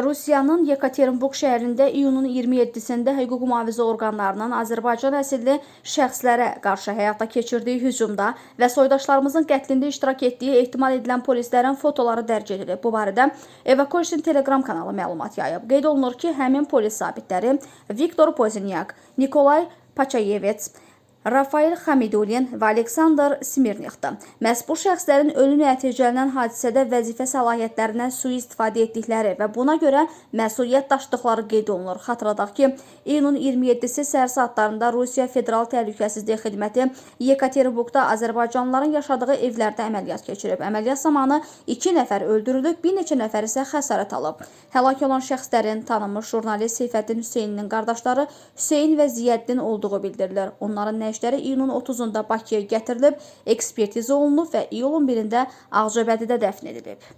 Rusiyanın Yekaterinburq şəhərində iyunun 27-sində hüquq mühafizə orqanlarının Azərbaycan əsilli şəxslərə qarşı həyata keçirdiyi hücumda və soydaşlarımızın qətlində iştirak etdiyi ehtimal edilən polislərin fotoları dərc edilib. Bu barədə Evacuation Telegram kanalı məlumat yayıb. Qeyd olunur ki, həmin polis zabitləri Viktor Pozinyak, Nikolay Paçayevets, Rafael Xamidulin və Aleksandr Smirnixdir. Məhz bu şəxslərin ölüm nəticələnən hadisədə vəzifə səlahiyyətlərindən sui-istifadə etdikləri və buna görə məsuliyyət daşıdıqları qeyd olunur. Xatırladaq ki, iyunun 27-si səhər saatlarında Rusiya Federal Təhlükəsizlik Xidməti Yekaterinburqda azərbaycanlıların yaşadığı evlərdə əməliyyat keçirib. Əməliyyat zamanı 2 nəfər öldürülüb, bir neçə nəfər isə xəsarət alıb. Həlak olan şəxslərin tanınmış jurnalist Seyfəddin Hüseynlinin qardaşları Hüseyn və Ziyəddin olduğu bildirilir. Onların nəşləri iyunun 30-da Bakıya gətirilib, ekspertiza olunub və iyulun 1-də Ağcabədidə dəfn edilib.